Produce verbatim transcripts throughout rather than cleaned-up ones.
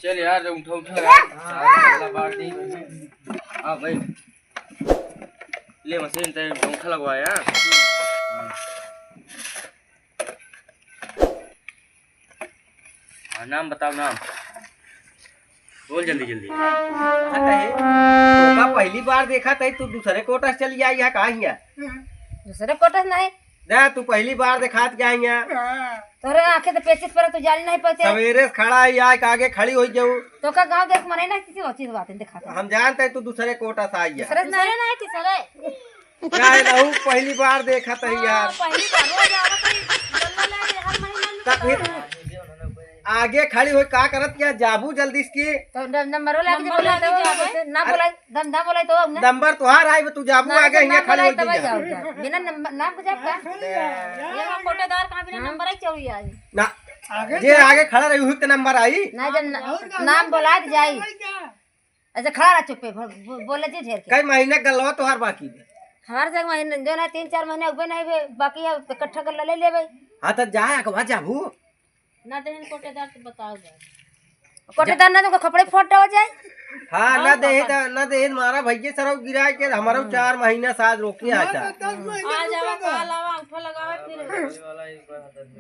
चल यार, उठा, उठा यार। साला बात नहीं। हाँ भाई, ले मशीन ते पंखा लगवा यार। हाँ, नाम बताओ, नाम बोल जल्दी जल्दी। हाँ, कहे, तोका पहली बार देखा तई, तू दूसरे कोटा से चली आई है, कहाँ हिया? दूसरे कोटा से नहीं। ना, तू पहली बार देखात क्या हिया? तोरे आँखें तो पेचिस पर, तू जानी नहीं पाते। सवेरे से खड़ा ही आए, आगे खड़ी हो जाऊ। तोका गाँव देख मने ना किसी चीज बात दिखाते। हम जानते हैं तू दूसरे कोटा से आई है। दूसरे से नहीं। दूसरे नहीं, तीसरे। काहे लहू पहली बार देखत है हाँ, यार। पहली बार रोज आवत है, गल्ला ले हर महीना में तब फिर आगे खड़ी होई का करत क्या जाबू जल्दी से की? तो न-, नंबरो लागे नंबर बोले लागे तो जाबे। ना अरे बोलाई, दम ना बोलाई तो अब ना। नंबर तुहार आई, तू जाबू ना, आगे जब हियाँ ना खड़ी बोलाई होई तब जा। जाओ, जाओ। बिना नंबर, नाम को जाब का? ये हम कोटेदार कहाँ बिना हाँ। नंबर आई चौड़ी आई। ना, आगे जे जा। आगे खड़ा रही उही के नंबर आई। ना, जब न-, और का नाम बोला के जाई। भाई क्या? अच्छा, खड़ा रह चुप्पे, भ-, ब-, बोले जी ढेर के। कई महीने गलवा तोहार बाकी बे? हमार से महीने, जो ना तीन चार महीने उबे नहीं बे, बाकी है, इकट्ठा कर ले लेबे। हाँ, तो जाए, अगवा जाबू। ना देहन कोटेदार तो बताओ बे। कोटेदार ना तुमको खपड़े फोट हो जाए। हाँ, ना हाँ, देहे पापा। तो, ना देहे, मारा भैया सरौ गिरा के, हमारा हाँ। चार महीना साथ रोके हमारा आचा। तो दस महीने आ जावा, रुका बा। काल आवा, उठा लगावा फिर।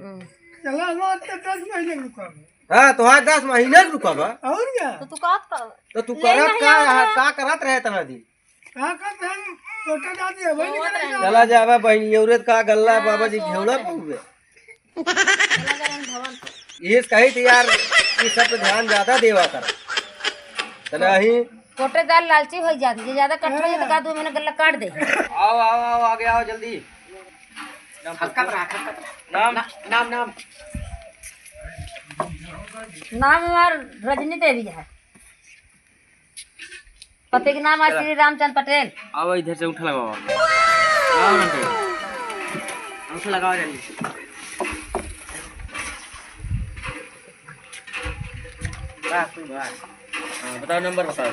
हम्म। चला, हमारा तो दस महीने रुका बा। हाँ, तोहार दस महीना के रुका बा। और क्या? तो तू का कर-, तो तू ले करत नहीं का, आवत है। का करत रहे इतना दिन? का करत है? कोटेदार जी, वही सोवत निकल रहे। गया। चला जाबे बहिनी, औरत का गल्ला हाँ, बाबा जी सोवत घेवड़ा रहे। पहुवे। चला गए हम भवन पर। ये कही थी यार, ये सब पे ध्यान ज्यादा देवा कर। तो नहीं। कोटेदार लालची हो जाती, जे ज्यादा कट हो जाए तो का दो महीने गल्ला काट दे। आओ, आओ, आओ, आगे आओ जल्दी। नाम खसकत रहा, खसकत रहा। नाम? ना-, नाम, नाम। नाम हमार रजनी देवी है। पति के नाम है चला। श्री रामचंद्र पटेल। आओ इधर से उठ लगाओ। आओ ना फिर। अंगूठा लगाओ जल्दी। वाह, तू वाह। हाँ, बताओ नंबर बताओ।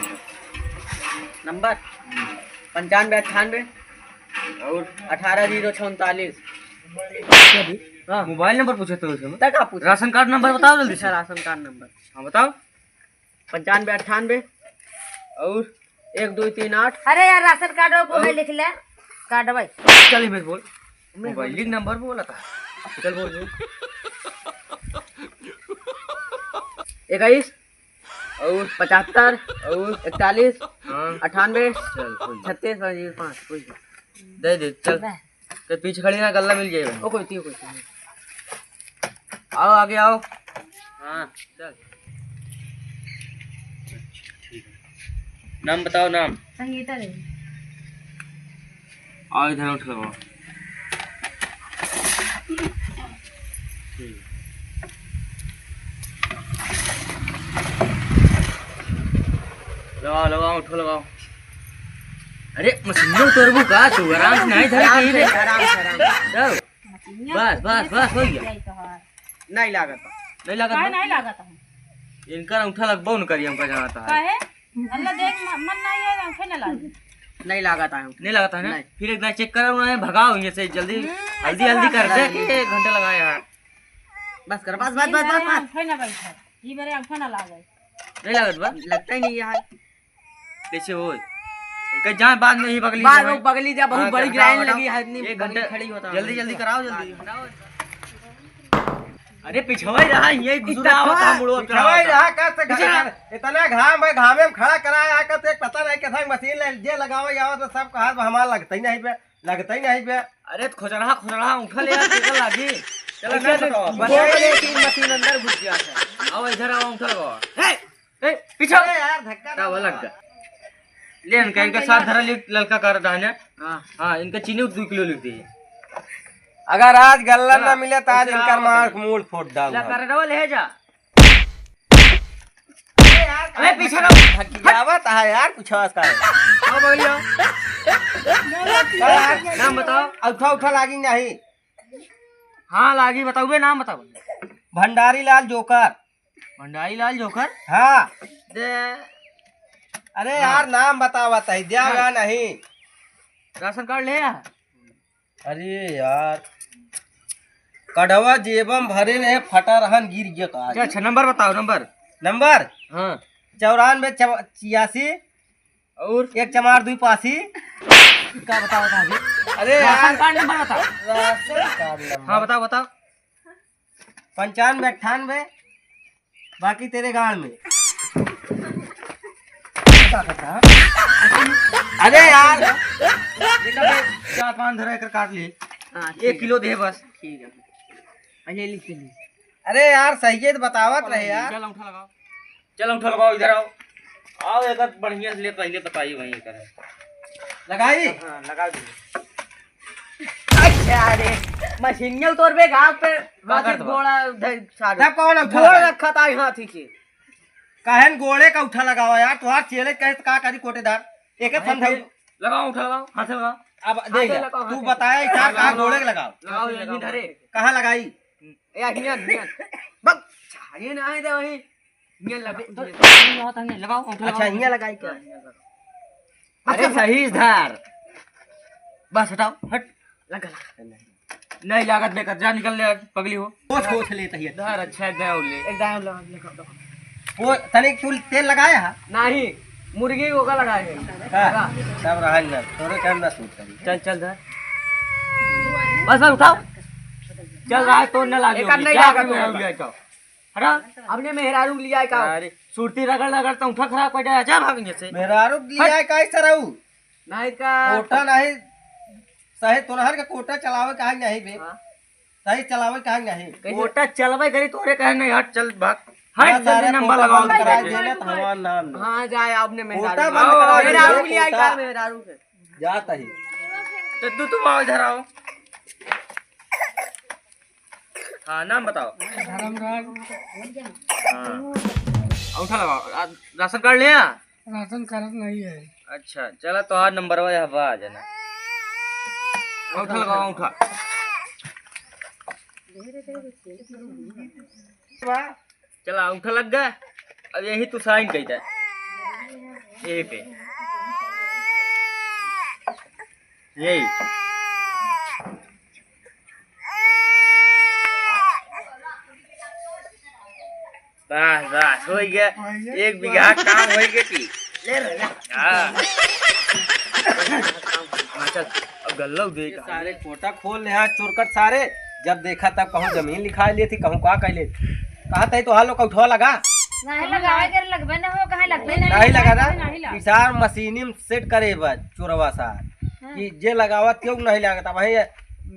नंबर? हम्म। पंचानवे अट्ठानवे। और? अठारह जीरो छः उनतालीस। हाँ। मोबाइल नंबर पूछे तो उसे। तक आप पूछो। राशन कार्ड नंबर बताओ जल्दी से। अच्छा, राशन कार्ड नंबर। हाँ, बताओ। पंचानवे अट्ठानवे। और? एक दो तीन आठ। अरे यार, राशन कार्ड वो और? है, लिख ले। कार्ड भाई। चल, हिम्मत बोल। मैं मोबाइल बोल। नंबर बोला था। चल, बोल, बोल। इक्कीस। और पचहत्तर, और इकतालीस, हाँ। अट्ठानवे, चल, कोई। छत्तीस, और ये पाँच, कोई। दे दे, चल। दे। के पीछे खड़ी ना, गल्ला मिल जाएगा। ओ, कोई थी, कोई थी। आओ, आगे आओ। हाँ, चल। ठीक है। नाम बताओ, नाम। संगीता देवी। आओ, इधर उठ लो। लगाओ, लगाओ, उठो, लगाओ। अरे, मशीन में उतरबू का तू? आराम से नहीं धरे आराम कहीं से, रे। आराम से, आराम से। जाओ। बस, बस, बस, हो गया। नहीं लागत। नहीं लागत काहे बा? नहीं लागत है? इनका अंगूठा लगबो न करी हमका जहाँ तक है। काहे? अल्लाह देख, म-, मन नहीं है, अंगूठे न लागे। नहीं लागत है। नहीं लागत है ना? नहीं। फिर एक बार चेक करो ना, भगाओ यहाँ से जल्दी। हम्म, हल्दी, ऐसा हल्दी बात कर दे है। कि एक घंटा लगाए यार। बस कर, बस, बस, बस, बस, बस। अंगूठे न बैठा, ये मेरे अंगूठे न लागे। नहीं लागत बा? लगता ही नहीं है। कैसे होय? कह जाए बाद में ही बगली बाद जाए। में बगली जा, बहुत हाँ, बड़ी तो ग्राइंड हटाओ, लगी है, इतनी एक बगली घंटा खड़ी होता है। जल्दी, जल्दी कराओ, जल्दी। अरे पिछवा ही रहा, यही घुसरा इतना हुआ था, मुड़वा पिछवा ही रहा, कब से पीछे खड़ा रहा। कर, इतना घाम है, घामे में खड़ा कराया है, कब से पता नहीं कैसा मशीन ले, जे लगावे जाओ तो सब कहा हमारा लगता ही नहीं बे, लगता ही नहीं बे। अरे तो खोचरहा, खोचरहा उठा ले यार, कैसे लागी? चलो, ऐसे ना तो बताओ। बताइए कि मशीन अंदर घुस गया था। आओ इधर आओ, उठा लगाओ। हे! ए, पीछे। अरे यार, धक्का का ना बोला मार। का? ले, इनका, इनका साथ धरा, लिख, ललका कर डाने। हाँ। हाँ, इनका चीनी दो किलो लिख दे। अगर आज गल्ला हाँ, ना मिले, तो आज ऐसे इनकर हाँ, मार बताइए। मूड़ फोड़ डाल ला, हम। कर रहा, ले जा। अरे यार, अरे, पीछे ना। धक्की आवत है यार, कुछ आवाज का है। आओ, बगलिया। नाम बताओ। उठा, उठा लागी नहीं। हाँ, लागी, बताओ बे, नाम बताओ। भंडारी लाल जोकर। भंडारी लाल जोकर? हाँ। दे। अरे हाँ। यार, नाम बतावा तही, द्या हाँ। या नहीं? राशन कार्ड ले आ। अरे यार। कढ़वा जेबम भरे रहे, फटा रहन गिर गया का। अच्छा, अच्छा, नंबर बताओ, नंबर। नंबर? हाँ। चौरानबे चौ-, छियासी। और? एक चमार दुई पासी। का बताओ, बताओ जी। अरे राशन यार। कार्ड नंबर बताओ। राशन कार्ड नंबर। हाँ, बताओ, बताओ। पंचानबे अट्ठानबे, बाकी तेरे गांड में। का करता है? अरे यार। देखा बे, चार पाँच धरा एकर काट लिए। हाँ, ठीक एक है। किलो दे बस। ठीक है। पहले लिख के लिए। अरे यार, सही है तो बतावत रहे यार। चल, अंगूठा लगाओ। चल, अंगूठा लगाओ, इधर आओ। आओ, एकर बढ़िया से ले, पहले बताइए वहीं एकर है। लगाई? हाँ, लगा दीजिए। अच्छा रे, मशीनिया तोर बे घास पे का हाथी करत बा? घोड़ा धर सारे। तब कौन अंगूठा गोड़ लगाई? रखा था हाथी के। कहन गोड़े का उठा लगावा यार, तुहार चेले कहे तो का करी कोटेदार? एक एक अरे फंदा फिर लगाओ, उठा लगाओ, हाथ से लगाओ। अब हाथ देख से ले, लगाओ, तू हाथ से। बताया इशार कहाँ लगाओ, गोड़े के लगाओ? लगाओ, यहीं धरे। कहाँ लगाई? ए, हियाँ, हियाँ। बक, छाड़िए ना आए दे वहीं। हियाँ लगे। तो हियाँ होता है, लगाओ, उठा अच्छा, लगाओ। हियाँ लगाई क्या? हाँ, हियाँ लगाओ। अरे अच्छा, सही से धर। बस हटाओ, हट। लगा, लगा। नहीं लागत लेकर जा, निकल ले आज, पगली हो। पोछ, पोछ लेत ही। धर, अच्छा, एक दाँव ले। एक दाँव ले, ले, ले, ले। वो तनिक तू तेल लगाया है? नहीं, मुर्गी ओका लगाए है। का? का? तब रहन ना, तोरे काम ना सूट करी। चल, चल, धर। बस, बस, उठाओ। चल रहा है, तोड़ ना लागे एक होगी। नहीं क्या लागत करने होगा। आया तो? हटा। अपने मेहरारू के लिए आए का? अरे, सुरती रगड़, रगड़, तो उठा खराब कर जाए। जा भाग यहाँ से। मेहरारू के लिए हट। आए का, ऐसा रहू? नहीं का? कोटा नहीं, सही तोनहर के कोटा चलावे का नहीं बे। हाँ। सही चलावे का नहीं। कैसे? कोटा चलवे करी तोरे कहे नहीं, हट चल भाग। हट ना जल्दी सारे नंबर कोटा लगाओ बंद करा तेरे। देना तो हमार नाम ले। हाँ जाए आपने कोटा मेहरारू। बंद करा मेहरारू दे, के लिए आई कोटा। का मेहरारू के? जात ही। तो तू तुम आओ इधर आओ। हाँ नाम बताओ। धर्मराज। हाँ। अंगूठा लगाओ। आ, राशन कार्ड ले आ? राशन कार्ड नहीं है। अच्छा, चला तो आज नंबर वाला हवा आ जाना। अंगूठा लगाओ, अंगूठा। चला, अंगूठा लग गया। अब यही तू साइन कर दे। यही पे। यही। बस, बस, होइ गया। होइ गया। एक बीघा काम होइ गया कि? ले रे, ले। हाँ। हाँ, चल, अब गल्लऊ दे ये का। सारे कोटा खोल ले, हाँ, चोरकट सारे। जब देखा तब कहूँ जमीन लिखा लिए थी, कहूँ का कह ले। कहा तई तो हालो कौठवा लगा? नहीं लगा, अगर लगबे ना हो, कहाँ लगबे नहीं नहीं लगा ना? नहीं लगा। इसार मशीनी में सेट करे बा, चोरवा सार। हाँ। कि जे लगावत केहू नहीं लागत। अब भाई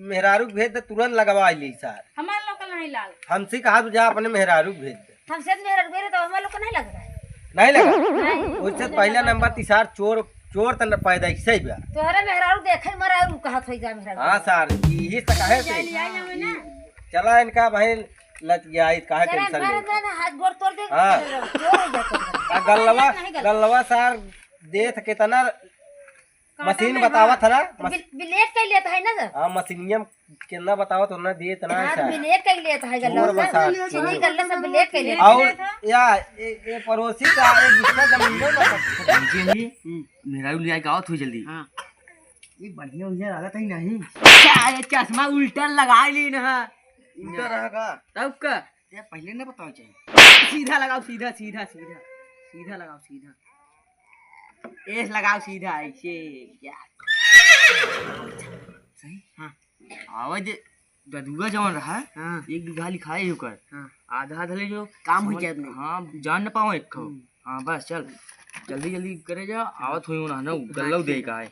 मेहरारू के भेज दे, तुरंत लगवा ली सार। हमार लोग का नहीं लाल। हमसे कहा तू जा अपने मेहरारू के भेज दे। हमसे तो मेहरारू भेज दे, तो हमार लोग का नहीं लग रहा है। नहीं लगा? नहीं। उससे पहला नंबर तिसार चोर, चोर तन पैदा ही सही बा। तोहरे मेहरारू देखे मरारू कहत होई जा मेहरारू। हाँ सार, यही से कहे थे। ले आई हमें ना। चला इनका भाई लत गया, काहे चला टेंशन घर ले? में ना हाथ गोड़ तोड़ दे। हाँ। चोर हो जाता है। आ गल्लवा, नहीं गल्लवा। गल्लवा सार देत कितना का मशीन करना है? बतावत है ना? तो मस- बिल-, बिलेट कइ लेत है ना सर? हाँ, मशीनिया में केतना बतावत, ओतना देत ना हाँ, है तो सर। बिलेट कइ लेत है, चोर गल्ला बसा, सर। चीनी चोर। गल्ला सब बिलेट कइ लेत है। और या, ए, ए, पड़ोसी का एक दूसरा जमीन में ना। जी, जी। हम्म। मेहरारू ले आए, आवत हुई जल्दी। हाँ। ये बढ़िया उजर लागत है नहीं। क्या ये चश्मा उल्टा लगा ली ना? उल्टा रहा का? तब का? ये पहले ना बताओ चाहिए। सीधा लगाओ, सीधा, सीधा, सीधा। सीधा लगाओ, सीधा। एस लगाओ सीधा, ऐसे। या। सही? हाँ। आवाज ददुआ जवन रहा, हाँ। एक बीघा लिखाए ही ओकर। हाँ। आधा आधा ले जो काम हो समझ, जाए अपने। हाँ, जान न पाओ एक खो। हम्म। हाँ, बस चल। जल्दी जल्दी करे जा, आवत हुई ना, ना, गल्लऊ दे का है।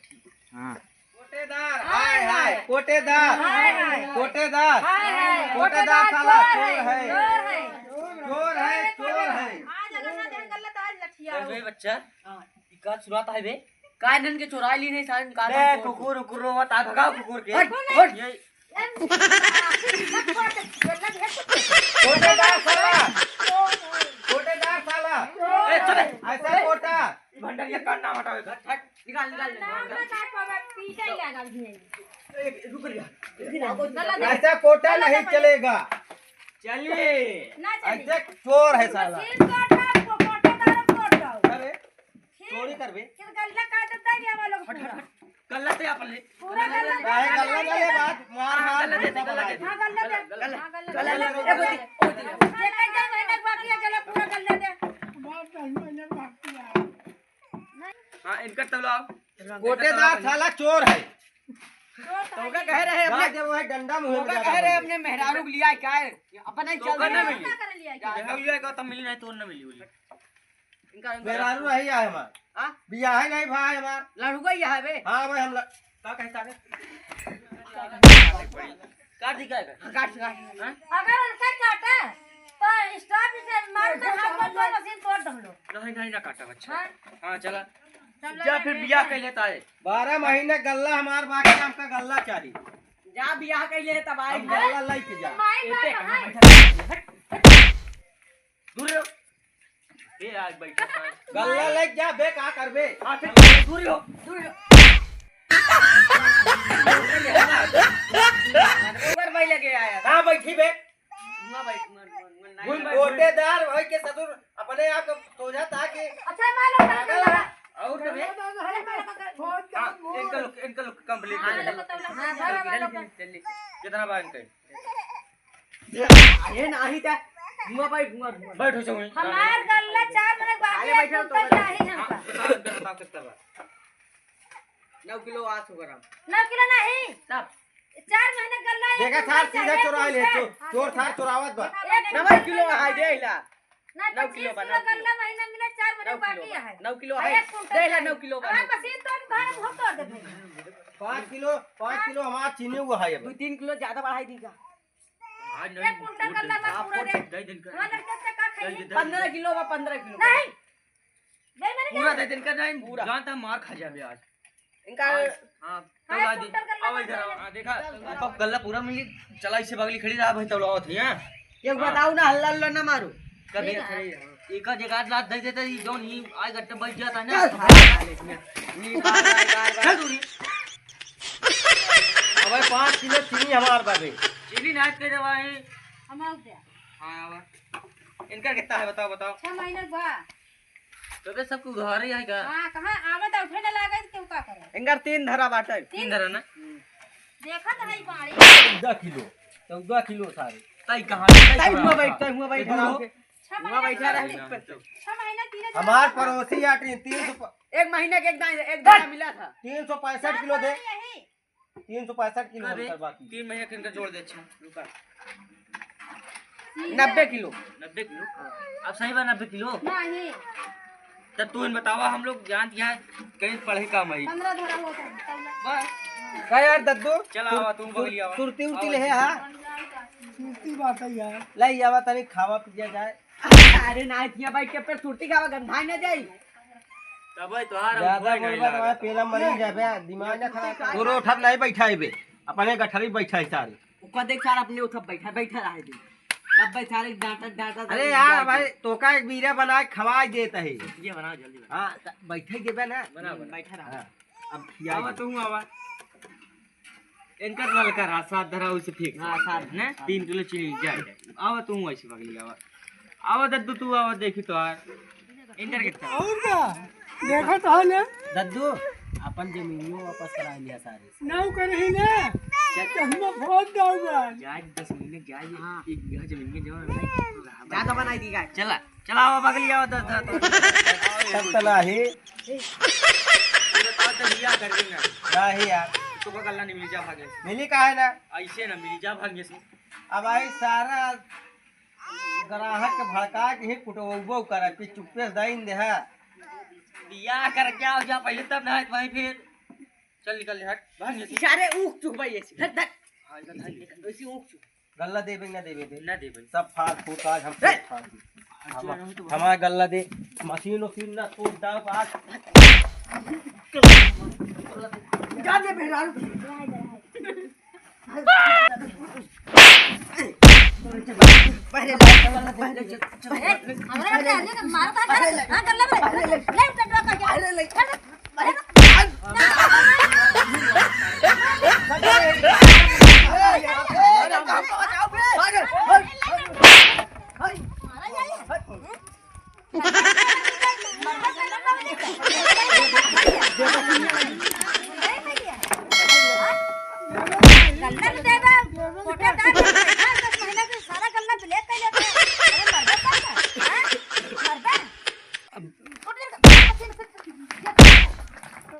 हाँ। कोटेदार, हाय, हाय, कोटेदार, हाय, हाय। कोटेदार, हाय, हाय। कोटेदार साला चोर है, चोर है। चोर है, चोर है। आज अगर ना देहन गल्ला तो आज लठिया अरे हो। बे बच्चा, हाँ। ई का चुराता है बे? का इनन के चोराई ली नहीं सारे, का बे, कुकुर, कुकुर रोवत आ, भगाओ कुकुर के। हट, हट। ये कोटेदार साला, कोटेदार साला। ए, चले। ऐसा कोटा। ई भंडरिया का नाम हटावे का? हट, निकाल, निकाल, निकाल। नाम बता पावे, पीछे ही लागल भी है। ए, रुक जा। गला दे। ऐसा कोटा गला नहीं दे। चलेगा। चलिए। ना चली। ऐसे चोर है साला। मशीन काटा, को-, कोटेदार कोट दो। अरे, फिर चोरी करबे। फिर गल्ला काट देता है हमारे लोग हट, पूरा। हट, हट। गल्ला दे अपन ले। पूरा गल्ला दे। काहे गल्ला दे, बात मार, हाँ, मार, गल्ला दे, गल्ला दे। हाँ, गल्ला दे। गल्ला, हाँ, गल्ला गल्ला दे। दे। ए, गोदी, गोदी। जेकर जे महीना बाकी है, गल्ला पूरा गल्ला दे। बात नहीं, महीना बाकी है। हाँ, इनका तौलाओ। गोटेदार साला चोर है। चोर तो तोका है। कहे रहे अपने, बात जब वह डंडा मुँह में तोका ज्यादा कहे रहे बोले। अपने मेहरारू के लिया क्या है? अपने ही चल तोका ना रहे। मिली। क्या कर लिया क्या? मेहरारू लिया का तब मिली नहीं, तोर ना मिली बोली। इनका, इनका मेहरारू रही है हमार। हाँ? बियाह है नहीं भाई हमार। लड़ुआ ही है बे। हाँ भाई, हम ल-, का कहता है? काट दी क्या है? हाँ, काट, काट। हाँ? अगर उनका काटे, तो stop से मार के हाथ में दो मशीन तोड़ दो हम लोग। नहीं, नहीं, ना काटा बच्चा। हाँ? हाँ, चला। चल, जा ले, फिर ले, बियाह ले। कर लेता है। बारह महीने गल्ला हमार बाकी, हमका गल्ला चाहिए। जा बियाह कर ले तब आए हम जा। गल्ला लेके जा। माई एते बाप कहाँ है। बैठा है? दूर रहो। ए, आज बैठा था। गल्ला लेके जा बे, का करबे? हाँ, ठीक, दूर रहो, दूर रहो। ऊपर भाई लगे आया। कहाँ बैठी बे? हुआं बैठ, हुआं, हुआं, हुआं, नहीं घुन बैठ। गोटेदार भाई के ससुर अपने आप को सोचा था कि अच्छा, मारो, मारो, मारो। और कभी? हाँ, इनका लोग, इनका लोग complete हाँ, कर दे। हाँ, बराबर, बराबर। जल्दी, जल्दी। कितना बार इनका? अरे नाही त, हुआं बैठ, हुआं, हुआं। बैठो, चलो। हमार गल्ला चार महीने बाकी अरे है, बैठो, कुंटल तो चाहिए हाँ, हमका। बताओ, बताओ, बताओ, कितना बा? नौ किलो आठ सौ ग्राम। नौ किलो नहीं। तब? चार महीने गल्ला एक देखा कुंटल सार, सीधा चाहिए, चोरा ले, कुंटल। चोर, चोर सार चोरावत बा। एक नौ कुंटल किलो चाहिए। है, दे ला। ना, नौ किलो पच्चीस बा, किलो नौ किलो। गल्ला महीना मिला, चार महीने नौ किलो बाकी बा, है। नौ किलो और है। एक कुंटल दे ला, चाहिए। नौ किलो बा, हमारे नौ किलो। बस ये तो हम घर भर तोड़ देते हैं। पाँच किलो, पाँच किलो हमार चीनी हुआ है अब। दो तीन किलो ज्यादा बढ़ाई दीजा। आज नहीं, एक कुंटल गल्ला बा आप पूरा दे। दे दिन का। हमारे लड़के से का खाइए? दे दिन। पन्द्रह किलो बा, पन्द्रह किलो। नहीं। दे मेरे पूरा क्या? दे दिन का नहीं, पूरा। जानता मार खा जाबे आज। इनका आज, हाँ, हाँ, तो ला दे। कुंटल गल्ला आओ बा इधर आओ। पूरा। हाँ, देखा, अब गल्ला पूरा मिली, चला इसे बगली खड़ी रहा भाई, तब लाओ थी, हाँ? एक हाँ। बताओ ना, हल्ला हल्ला ना मारो। कभी ठीक है। एक आध लात दे देता, ये जौन ही आए गट्टे बैठ जाता है ना। चल, साले, साले, ये बार, बार, बार, बार। चल दूरी। अबे पाँच किलो चीनी हमार बाबे। चीनी ना के दवाई। हम आओ क्या? हाँ, आवा। इनका कितना है, बताओ, बताओ। छह महीने बा। तो बे, सबको घर ही है का? हाँ, कहाँ आवे तो उठे ना लागे, तो का करे? इनकर तीन धरा बाटे। तीन धरा ना? देखा तो है पानी। चौदह किलो, चौदह किलो सारे। ताई कहाँ? ताई हुआं बैठ, ताई हुआं बैठ, देखो। आराम से। छह हुआं महीने बैठा रहे। छह महीने तीन हज़ार हमार पड़ोसी आटी तीन सौ प-, एक महीने के एक दाना, एक दाना मिला था। तीन सौ पैंसठ किलो दे। यही। तीन सौ पैंसठ किलो अरे, अंतर बाकी। तीन महीने के इनका जोड़ दे, अच्छा, रुका। नब्बे किलो। नब्बे किलो? अब सही बा नब्बे किलो? नहीं। तब तू इन बतावा, हम लोग जान दिया कहीं पढ़े का मई। पन्द्रह धरा हुआ था, तब ना। बस। का यार दद्दू? चल आवा, तू बगली आवा। सुरती उरती ले है, हाँ? सुरती बात है यार। ले आवा, तनी खावा पिया जाए। अरे ना, इतिया बैठ के फिर सुरती खावा, गंधाई ना जाई। तबे तोहार हम ज्यादा बोले नहीं बोलबा तो लागत। पेला मरी जाबे, दिमाग ना खराब कर। तोरो उठब नहीं बैठा है बे, अपने गठरी बैठा है सारे। ऊपर देख सार, अपने उठब बैठा, बैठा रहे दे। तब भाई सारे डांटा, डांटा, अरे डांटा यार डांटा। भाई, तोका एक बीरा बना के खवाई देत है। ये बनाओ, जल्दी बनाओ। हाँ, त-, बैठे देबे ना। बना, बना। बैठा रहा। हाँ, अब खिया आवा दे। तू आवा। इनकर ललका रहा, सात धरा उसे फेंक हाँ, दे। सात ने? धरा। तीन किलो चीनी जाए। आवा तू ऐसे बगली आवा। आवा दद्दू तू आवा, देखी तो यार। इनकर कितना? और का? देखो तो है ना? दद्दू, अपन जमीनियों वापस करा लिया सारे। नौ करही ना? चल। तो हम बहुत दाऊ बा। जाए दस महीने जाए, हाँ। एक बीघा जमीन में जाओ ना। ज्यादा बनाई दी का? चला। चला, आवा, बगली आवा, दस, दस, दस। तब तो नाही। ये बताओ, तो बियाह कर दी ना। नाही यार। तो का गल्ला नहीं मिली, जा भागे से। मिली काहे ना? ऐसे ना मिली, जा भागे से। अब आई सारा ग्राहक के भड़का के ही कुटवबो करे, कि चुप्पे से दाइन दे है। बियाह कर क्या हो जा पहले, तब ना भाई फिर। चल निकल ले, हट, भाग यहाँ से। इशारे ऊख चुक भाई ऐसे। हट, हट। हाँ, इधर हट, निकल। ऐसे ऊख चुक। गल्ला देबे ना देबे दे। ना देबे। सब फाड़ फूट आज हम ए! फाड़ दी। आज जो हम, ना हो तो हमारा गल्ला दे, मशीन उशीन ना तोड़ दाव आज। जा दे मेहरारू। पहले, पहले चल, चल। ए, हमरा के आने का मारो का, हाँ, गल्ला में। ले, ले, ले, ले, ले। अंदर दे दे। फोटो